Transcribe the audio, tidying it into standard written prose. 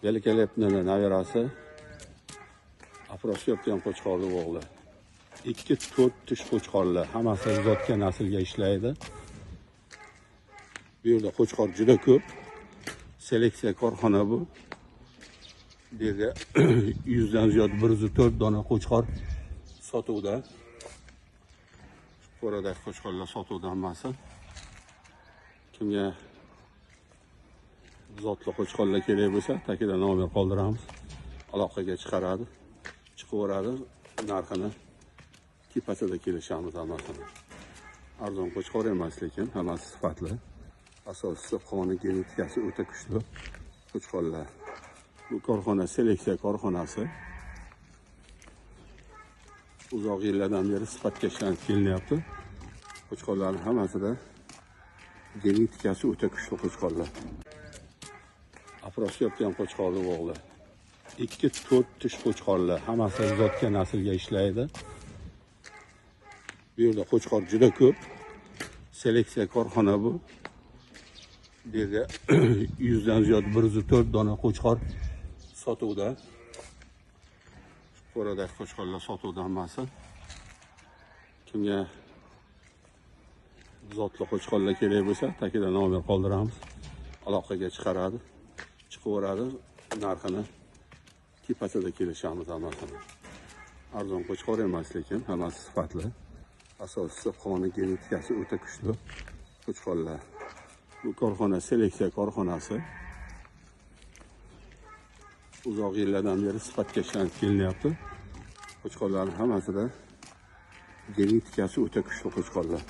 Великолепный nabirasi, Afrosiyobda ham qo'chqorli o'g'li. 2-4 tish qo'chqorlar, hammasi zotga, naslga ishlaydi. Bu yerda qo'chqor juda ko'p. Seleksiya korxona bu. Bu yerda 100 dan ziyod, 104 dona qo'chqor sotuvda. Qo'radagi qo'chqorlar sotuvda hammasi. Kimga zotli qo'chqorlar kerak bo'lsa, tagida nomer qoldiramiz. Aloqaga chiqaradi, chiqaveradi, narxini tepasida kelishamiz hammasini. Arzon qo'chqor emas, lekin hammasi sifatli. Asosiysi qoni, genetikasi o'ta kuchli qo'chqorlar. Bu korxona seleksiya korxonasi. Uzoq yillardan beri sifatga ishlanib kelinyapti. Qo'chqorlarning hammasida genetikasi o'ta kuchli qo'chqorlar. Afrosiyobda ham qo'chqorli o'g'li. 2-4 tish qo'chqorlar, hammasi zotga, naslga ishlaydi. Bu yerda qo'chqor juda ko'p. Seleksiya korxona bu. Bu yerda 100 dan ziyod, 104 dona qo'chqor sotuvda. Qo'radagi qo'chqorlar sotuvda hammasi. Kimga zotli qo'chqorlar kerak bo'lsa, tagida nomer qoldiramiz. Aloqaga chiqaradi, chiqaveradi, narxini tepasida kelishamiz hammasini. Arzon qo'chqor emas, lekin hammasi sifatli. Asosiysi qoni, genetikasi o'ta kuchli qo'chqorlar. Bu korxona seleksiya korxonasi. Uzoq yillardan beri sifatga ishlanib kelinyapti. Qo'chqorlarning hammasida genetikasi o'ta kuchli qo'chqorlar.